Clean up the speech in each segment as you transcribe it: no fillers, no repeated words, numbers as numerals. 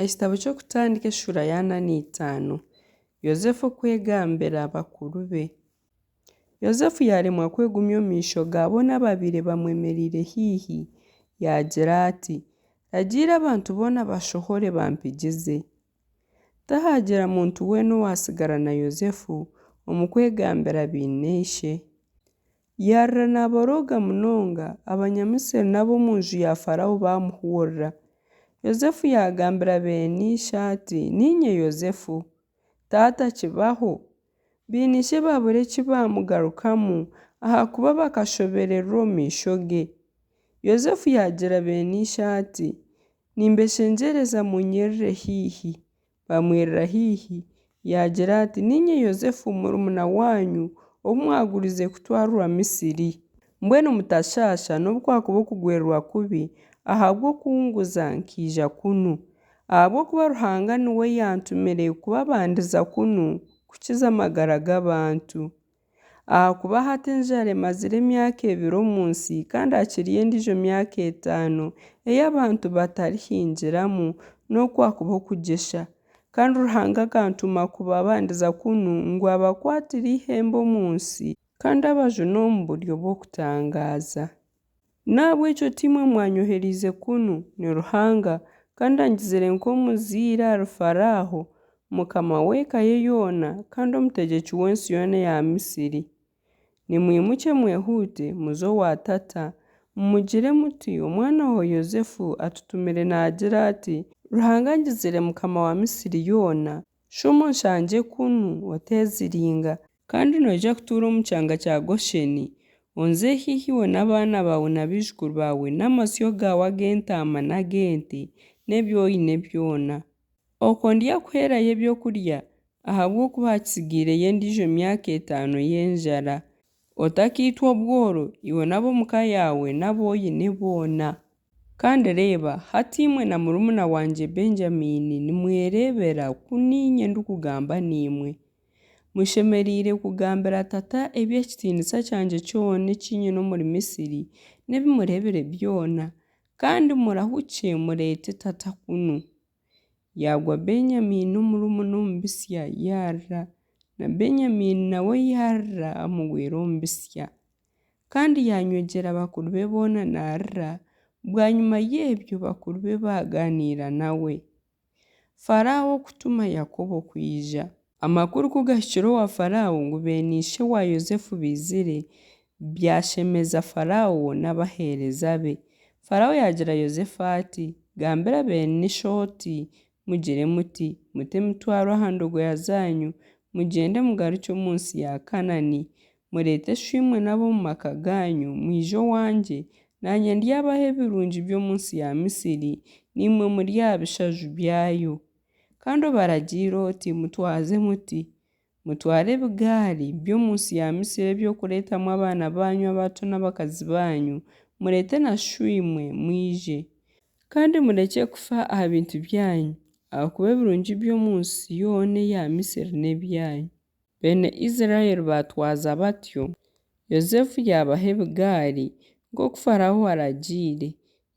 Ekitabo ky'Okutandika eshuura ya ana na itaano. Yosefu okwegambira bakuru be. Yosefu yaaremwa kwegumya omu maisho ga boona abaabaire bamwemereire haihi, yaagira ati, Ragiira abantu boona bashohore bampigize. Tihaagira muntu weena owaatsigara na Yosefu omu kwegambira beene ishe. Yaarira naaborooga munonga, Abanyamisiri n'ab'omu nju ya Faraaho baamuhurira. Yosefu yaagambira beene ishe ati, Niinye Yosefu! Tata akibaho? Beene ishe baabura eki baamugarukamu, ahakuba bakashobererwa omu maisho ge. Yosefu yaagira beene ishe ati, Nimbeshengyereza munyirire haihi. Baamwirira haihi, yaagira ati, Niinye Yosefu murumuna waanyu ou mwagurize kutwarwa Misiri. Mbwenu mutashaasha nobu kwakuba okugwerwa kubi ahabw'okunguza nkaija kunu, ahabw'okuba Ruhanga niwe yantumire kubabandiza kunu kukiza amagara g'abantu. Ahakuba hati enjara emazire emyaka ebiri omu nsi, kandi hakiriyo endiijo myaka etaano ei abantu batarihingiramu nobu kwakuba okugyesha. Kandi Ruhanga akantuma kubabandiza kunu ngu abakwatire eihembe omu nsi, kandi abajune omu buryo bw'okutangaaza. N'ahabw'ekyo tiimwe mwanyohereize kunu, ni Ruhanga, kandi angizire nk'omuzaire ahari Faraaho, mukama w'eka ye yoona, kandi omutegyeki w'ensi yoona eya Misiri. Nimwimukye mwehuute, muze owa tata, mumugire muti, Omwana waawe Yosefu atutumire naagira ati, Ruhanga angizire mukama wa Misiri yoona, shuuma onshangye kunu, oteeziringa. Kandi noija kutuura omu kyanga kya Gosheni, onze haihi iwe n'abaana baawe na baijukuru baawe n'amasyo gaawe ag'entaama n'ag'ente n'ebi oine byona. Okwo ndyakuheerayo ebyokurya, ahabw'okuba hakitsigaireyo endiijo myaka etaano y'enjara, otakaitwa obworo, iwe n'ab'omu ka yaawe n'abu oine boona. Kandi reeba, hati imwe na murumuna wangye Benyamiini nimwereebera ku niinye ndikugamba naimwe. Mushemereire kugambira tata eby'ekitiinisa kyangye kyona eki nyine omuri Misiri n'ebi mureebire byona, kandi murahukye mureete tata kunu. Yaagwa Benyamiini omurumuna omu bitsya, yaarira, na Benyamiini nawe yaarira amugwire omu bitsya. Kandi yaanywegyera bakuru be boona naarira, bwanyima y'ebyo bakuru be baagaaniira nawe. Faraaho okutuma Yakobo kwija. Amakuru ku gaahikire owa Faraaho ngu beene ishe wa Yosefu baizire, byashemeza Faraaho n'abaheereza be. Faraaho yaagira Yosefu ati, Gambira beene sho oti, Mugire muti, Mute emitwaro aha ndogoya zaanyu, mugyende mugarukye omu nsi ya Kanaani, Mureete shoimwe n'ab'omu maka gaanyu, mwije owangye, naanye ndyabaha ebirungi by'omu nsi ya Misiri, naimwe murye aha bishaju byayo. Kandi obaragiire oti, Mutwaze muti, Mutware ebigaari by'omu nsi ya Misiri eby'okureetamu abaana baanyu abato n'abakazi baanyu, mureete na shoimwe, mwije. Kandi murekye kufa aha bintu byanyu, ahakuba ebirungi by'omu nsi yoona eya Misiri n'ebyanyu. Beene Isiraeli baatwaza batyo. Yosefu yaabaha ebigaari, nk'oku Faraaho aragiire,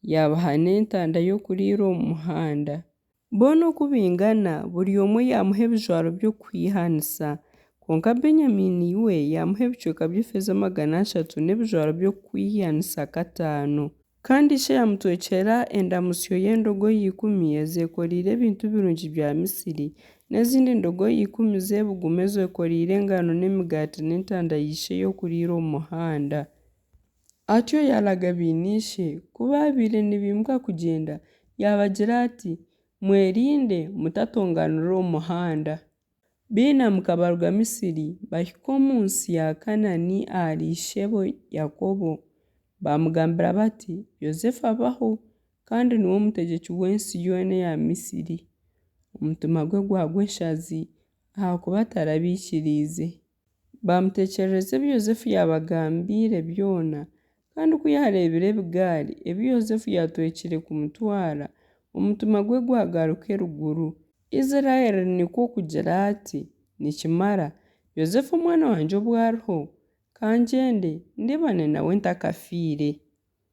yaabaha n'entanda y'okuriira omu muhanda. Boona oku baingana, buri omwe yaamuha ebijwaro by'okwihanisa. Kwonka Benyamiini we yaamuha ebicweka by'efeeza 300 n'ebijwaro by'okwihanisa kataano. Kandi ishe yaamutwekyera endamutsyo y'endogoya ikumi ezeekoreire ebintu birungi bya Misiri, n'ezindi ndogoya ikumi z'ebuguma ezeekoreire engano n'emigaati n'entanda ya ishe ey'okuriira omu muhanda. Atyo yaaraga beene ishe, ku baabaire nibaimuka kugyenda, yaabagira ati, Mwerinde, mutatonganira omu muhanda. Bainamuka baruga Misiri, bahika omu nsi ya Kanaani ahari ishebo Yakobo. Baamugambira bati, Yosefu abaho, kandi niwe mutegyeki w'ensi yoona eya Misiri. Omutima gwe gwagwa enshazi, ahakuba tarabaikiriize. Baamuteekyerereza ebi Yosefu yaabagambiire byona. Kandi ku yaareebire ebigaari, ebi Yosefu yaatwekire kumutwara, omutima gwe gwagaruka eruguru. Isiraeli nikwo kugira ati, Nikimara, Yosefu omwana wangye obu ariho, ka ngyende, ndeebane nawe ntakafiire.